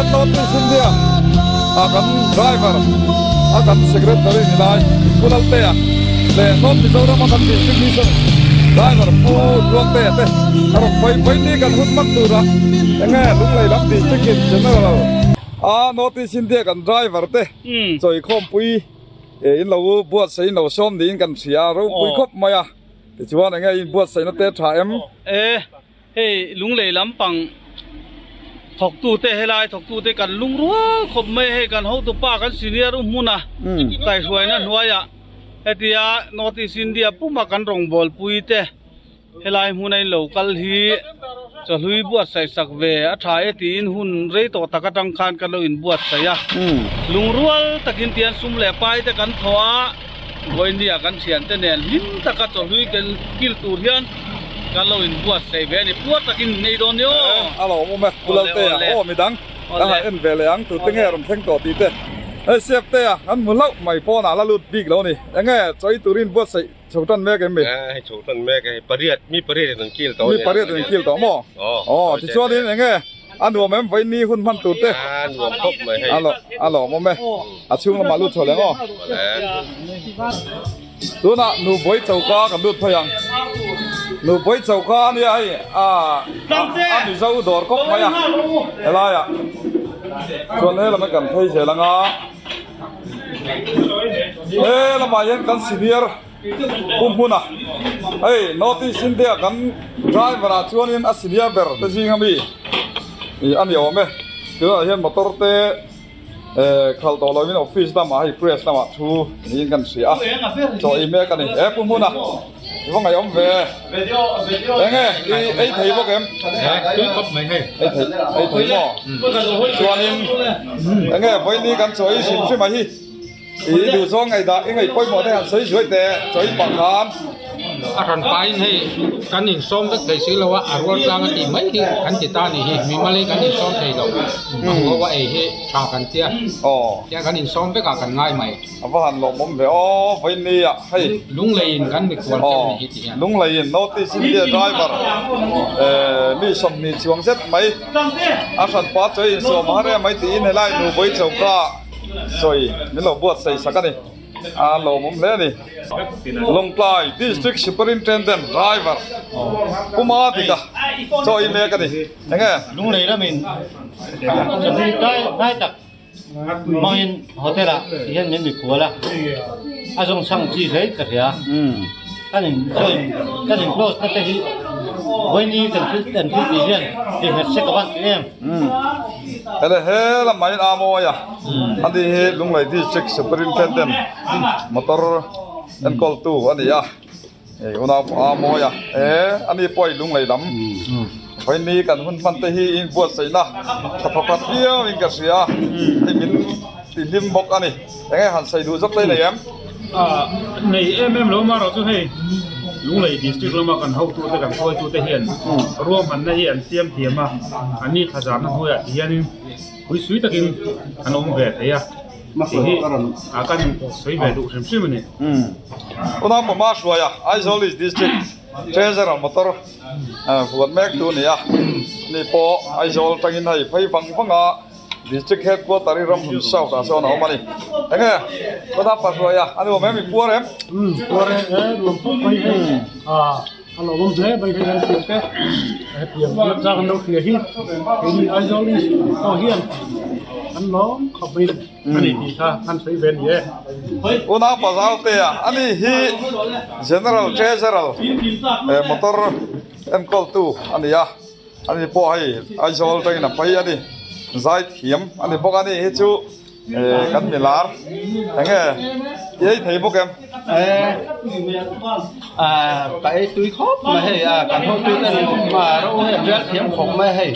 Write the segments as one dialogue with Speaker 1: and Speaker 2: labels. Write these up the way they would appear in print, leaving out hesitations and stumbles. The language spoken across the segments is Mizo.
Speaker 1: hian North East India ah kan driver a kan secretary ni lai Pu Laltea leh North Mizoram a kan district mission driver Pu Tluangtea te a rawn phei phei ni kan hun hman tura enge Lunglei lam district in general a North East India kan driver te chawikhawmpui in lo buatsaih in lo sawm niin kan hria a ropui khawp mai a tichuan enge inbuatsaihna te tha em?
Speaker 2: E hei Lunglei lampang thawktute helai thawktute kan lung rual khawp mai a hei kan hotupa kan senior u hmuna kaihhruaina hnuaiah hetia North East India puma kan rawngbawlpui te Helai hmuna in lo kal hi chawhlui buatsaih sak ve a tha e tiin hun rei tawh tak atang khan kan lo inbuatsaih a. Lungrual takin tian sum leh pai te kan thawh a, vawinia kan thiante nen hlim taka chawhlui kan kil tur hian kan lo inbuatsaih ve a ni. Puar takin min ei dawn ni aw.
Speaker 1: A lo awm e, Pu Lalte a, aw midang a han en ve leh ang, tute nge rawn thleng tawh tih te. Hei Siakte a, kan hmu hlauh mai pawnah la lut bik lo a ni. Enge chawi turin buatsaih Chho tan mek em mi?
Speaker 3: Hei chho tan mek hei pariat mi pariat in an kil tawh
Speaker 1: Mi pariat in an kil tawh maw? Aw tichuanin eng nge a nuam em vawiin ni hun hman tur te?
Speaker 3: A nuam khawp mai hei.
Speaker 1: A lawm awm e. A chhung lamah lut chho leh ang aw. Tunah Nubawi choka kan lut phei ang. Nubawi choka a nia hei a a Mizo dawr khawp mai a helaiah chuan helam hi kan phei zel ang a. He lamah hian kan senior pu hmuna hei North East India kan driver ah chuanin a senior ber te zinga mi ih a ni awm e tunah hian motor te eh khalh tawh lovin office lamah hei press lamah thu niin kan hria a chaw ei mek a ni he pu hmuna. I va ngaihawm ve enge i ei thei bawk em
Speaker 4: tui khawp mai hei
Speaker 1: ei thei ei thei maw chuanin enge vawiin hi kan chaw ei hrim hrim a hi i duh zawng ngaih dah i ngaih pawimawh te han sawi zuai teh chaw ei pah khan
Speaker 4: a hran pahin hei kan insawm vek thei si lo a a rual tlang a tih mai hi kan ti ta a nih hi mimal hi kan insawm thei lo a haw a ei hi tha kan tia tia kan insawm vek ah kan ngai mai.
Speaker 1: A va han lawmawm ve aw vawiin ah hei.
Speaker 4: Lungleiin kan mikhual keuh ni hi ti hian.
Speaker 1: Lungleiin North East India driver mi 20 chuang zet mai a hran pa chawi insuam a har em mai tiin helai Nubawi choka chawi min lo buatsaih sak a ni. A lawmawm hle a ni. Lawngtlai District Superintendent driver Puma Dika chawi mek a ni. Enge?
Speaker 5: Lunglei lamin chawi tlai tak. Hmangin hotel ah hian min mikhual a, a zawng chhang chi hle ka hria. Kan in join kan in close na te hi vawiini kan thil kan thil tih hian ti nghet se ka van ti em.
Speaker 1: Hele he lamah hian a mawi a, ani hi Lunglei District Superintendent motor enkawltu a ni a. Hei unau pawh a mawi a, e ani pawh i lunglei lam vawiin kan hun hman te hi in buatsaihna tha thawkhat viau in ka hria a, hei min ti hlim bawk a ni. Enge han sawi duh zawk te nei em?
Speaker 4: Nei em em lo marawh chu hei Lunglei district lama kan hotute kan hruaitute hian ruahmanna hi an siam thiam a, anni thlazarna hnuaiah ti hianin puisui takin an awm ve thei a. Tih hi a kan sawi ve duh hrim hrim a ni.
Speaker 1: Unau Pama hruaia Aizawl East District Treasurer motor vuan mek tu a ni a, ani pawh Aizawl atangin hei phei vang vang a District Headquarter hi Ramhun South ah sawn a awm a ni. Enge Unau Pa hruaia a ni awm em i puar em?
Speaker 6: Puar e, nuam khawp mai hei. A lo awm hle mai hei kan thiam te hetiang biak zak an lo hria hi keini Aizawl East pawh hian an lawm khawp mai a ni tih kha han sawi ve a ni e.
Speaker 1: Unau Pazaute-a ani hi General Treasurer motor enkawltu a ni a, ani pawh hei Aizawl atangin a phei a ni, zaithiam a ni bawk a ni hi chu. Kan milar enge i ei thei bawk em?
Speaker 5: Ka ei tui khawp mai hei a kan hotu ten ro hei an rial thiam khawp mai hei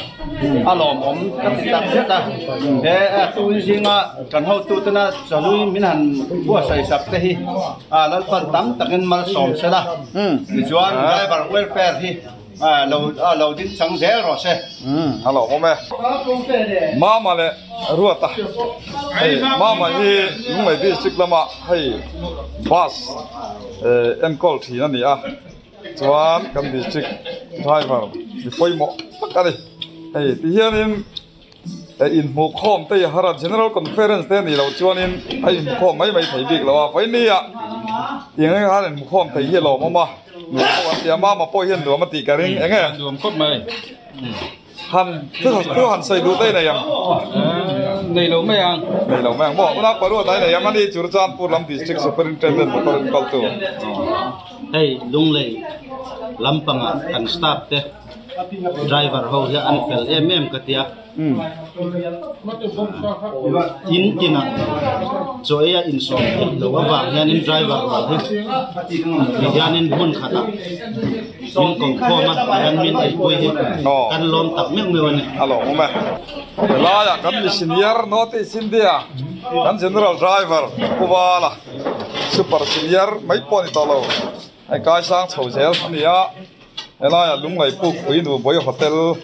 Speaker 5: a lawmawm ka ti tak zet a he tui zinga kan hotu tena chawlui min han buatsaih sak te hi Lalpan tam takin malsawm sela tichuan driver welfare hi Lo ding chang zel rawh se.
Speaker 1: A lo awm e. Mama leh Ruata hei Mama hi Lunglei district lama hei bus enkawl thin a ni a chuan kan district driver mi pawimawh tak a ni hei ti hianin. Inhmuhkhawm te i har a, General Conference te a nih loh chuanin a inhmukhawm mai mai thei bik lo a, vawinia eng eng khan inhmukhawm thei hi a lawmawm a, nuam pawh an ti a, mama pawh hian nuam a tih ka ring eng e?
Speaker 2: Nuam khawp mai.
Speaker 1: Han thu han sawi duh daih nei ang.
Speaker 2: Nei lo mai ang.
Speaker 1: Nei lo mai ang maw? Unau Paruat ai nei ang a ni Churachandpur lam District Superintendent motor enkaltu.
Speaker 5: Hei Lunglei lampangah kan staff te driver ho hi an fel em em ka tia. In tinah chaw ei a insawm theih loh avang hianin driver rual hi ti hianin hmun khatah min ko khawm a tihian min eipui hi kan lawm tak meuh meuh a ni.
Speaker 1: A lawm awm e. Helaiah kan mi senior North East India kan general driver Pu Vala super senior mai pawh a ni tawh lo. Hei kaisang chho zel a ni a, helaiah Lunglei Pukpui Nubawih Hotel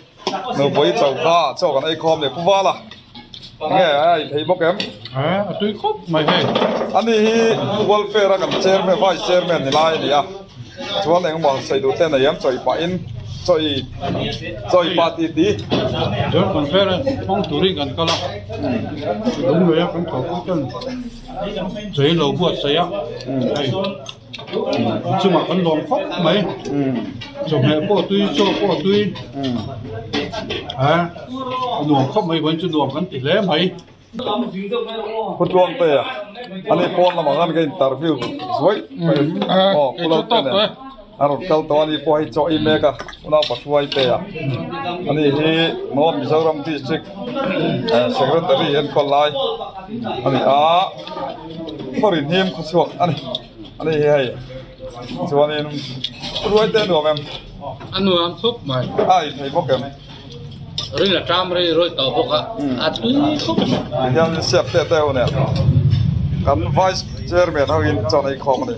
Speaker 1: Nubawih choka ah chaw kan ei khawm leh Pu Vala enge a ei thei bawk em?
Speaker 4: A tui khawp mai hei.
Speaker 1: Ani hi welfare a kan chairman vice chairman ni lai a ni a, chuan engemaw han sawi duh te nei em chawi pahin chawi chawi pah ti ti.
Speaker 4: Chuan conference hmang turin kan kal a, Lungleia kan thawhpui ten chawi lo buatsaih a hei. Chungah kan lawm khawp mai chawhmeh pawh tui chaw pawh tui a nuam khawp mai vawiin chu nuam kan ti hle mai.
Speaker 1: Pu Tluangtea ani pawn lamah khan ka interview zuai mai aw Pu Lote nen a rawn kal tawh a ni pawh hei chaw ei mek a unau Pathuai te a ani hi North Mizoram District Secretary enkawl lai a ni a khaw rin him khaw chhuak a ni. A ni hi hei chuanin ruai te a nuam em?
Speaker 2: A nuam khawp mai.
Speaker 1: A ei thei bawk em?
Speaker 2: Ring a ṭam rei rawi tawh bawk a, a tui khawp mai.
Speaker 1: Tihian siap te te ho nen kan vice chairman ho in chaw nei khawm a ni.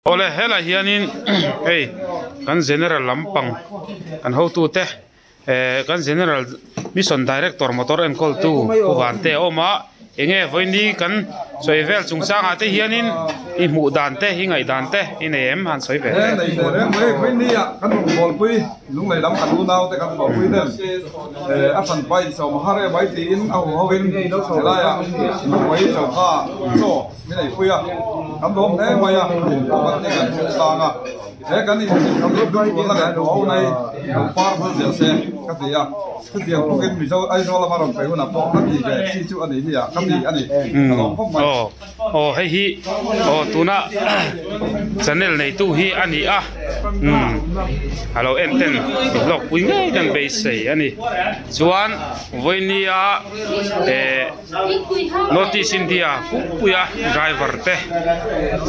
Speaker 4: Awle helai hianin hei kan general lampang kan hotute eh kan general mission director motor enkawltu Pu Vante a awm a enge vawiini kan sawi vel chungchangah te hianin i hmuh dan te i ngaih dan te i nei em han sawi ve
Speaker 1: teh. Nei teh reng mai vawiini ah kan rawn bawlpui lunglei lam kan unau te kan bawlpui ten eh a hran pa insawm a har em mai tiin a huho in helaiah lungmai chauha chaw Min ei pui a, kan lawm hle mai a, pawh kan ti kan hmuh tlang a, he kan in kan duhna leh duhau nei lo par hmel zel se ka ti a, chutiang bawkin Mizo Aizawl lama rawn pe hunah pawh ka ti ve chi chu a ni hi a, ka ti a ni, ka lawm khawp mai.
Speaker 4: Aw aw hei hi aw tuna channel neitu hi a ni a, umm a lo en ten vlog pui ngei kan beisei a ni, chuan vawinia eh. North East India pumpuia driver te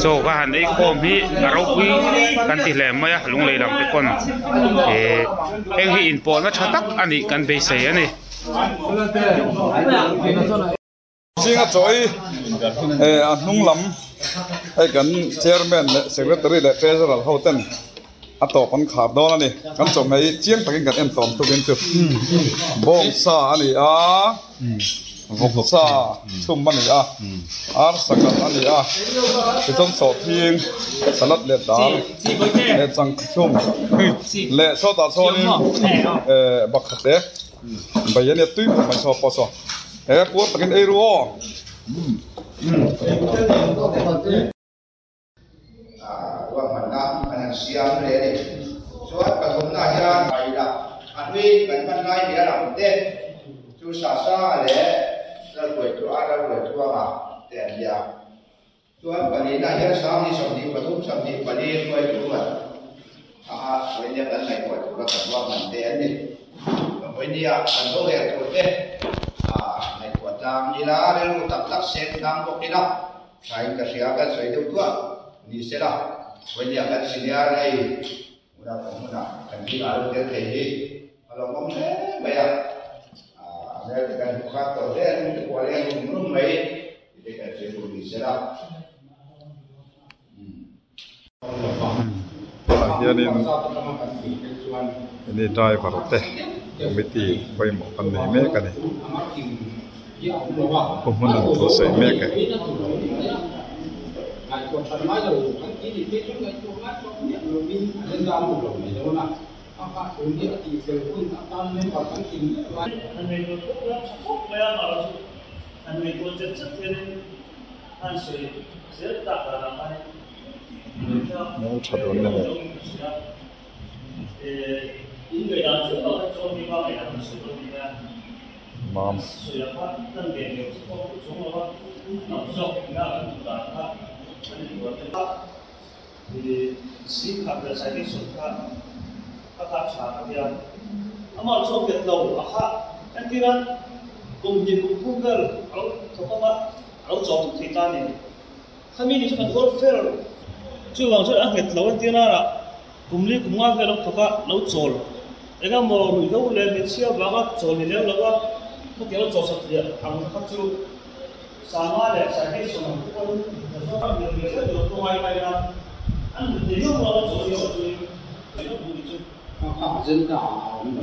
Speaker 4: chaw ka han ei khawm hi a ropui kan ti hle mai a lunglei lam te pawn eh heng hi inpawhna tha tak a nih kan beisei a ni.
Speaker 1: Zinga chawi eh a hnung lam hei kan chairman leh secretary leh treasurer ho ten A tawp an khar dawn a ni. Kan chawhmeh hi chiang takin kan en tawm tukin chu bawng sa a ni a, vawk sa chhum a ni a, ar sakal a ni a, tichuan sawhthing, salad leh dal leh changkha chhum leh sawtah chuanin eh bakhat e bai a nia tui khawp mai saw pawh saw he puar takin ei ru aw.
Speaker 7: Ruahmanna an han siam hle a ni. Chuan pathumna hian Maila a hlui kan hman lai nia lang te chu Sasanga leh Lalruaithuaa Lalruaithuanga te an nia. Chuan palina hian Sangni 23 24 hruaitu ruat a vawinia kan ngaihtuah tura kan ruahman te an ni. Vawinia kan rorel tur te ngaihtuah tlang ila rilru tak tak sen tlang bawk ila. Thain ka hria kan sawi deuh duah ni se la, vawinia kan senior hei hmuna awm hmunah kan bik ah lo tel thei hi a lo awm hle mai a, a hmel te kan hmu khat tawh hle a lung te pawh a leng rum rum mai tih te kan sawi duh ni se la.
Speaker 1: Tunah hianin ini driver te committee pawimawh kan nei mek a ni pu hmun an thu sawi mek e.
Speaker 8: A kha tun hi a tihfel hun atan member kan tling meuh a.
Speaker 9: Han ngaihtuah khawp mai a, tha khawp mai a, mahla chu han ngaihtuah chet chet hianin han sawi zel tak danah khanin
Speaker 1: Hmel tha dawn na hei. Mam.
Speaker 9: Khami ni chu kan welfare chuvang chuan a nghet lo entir nana kum li kum nga vel lo thawk a lo chawl eng emaw ruihhlo leh hmeichhia vanga chawl ni lem lo a khatiang lo chawl sat liah ang kha chu Sanga leh Saikei sawm ang te pawn hna zawk a nghet ve zel tur pawh ngai kai ila an nghet thei miau lo a chawl hi erawh chuan in lo hmuh ni chu.
Speaker 8: Kha agenda ah a awm lo.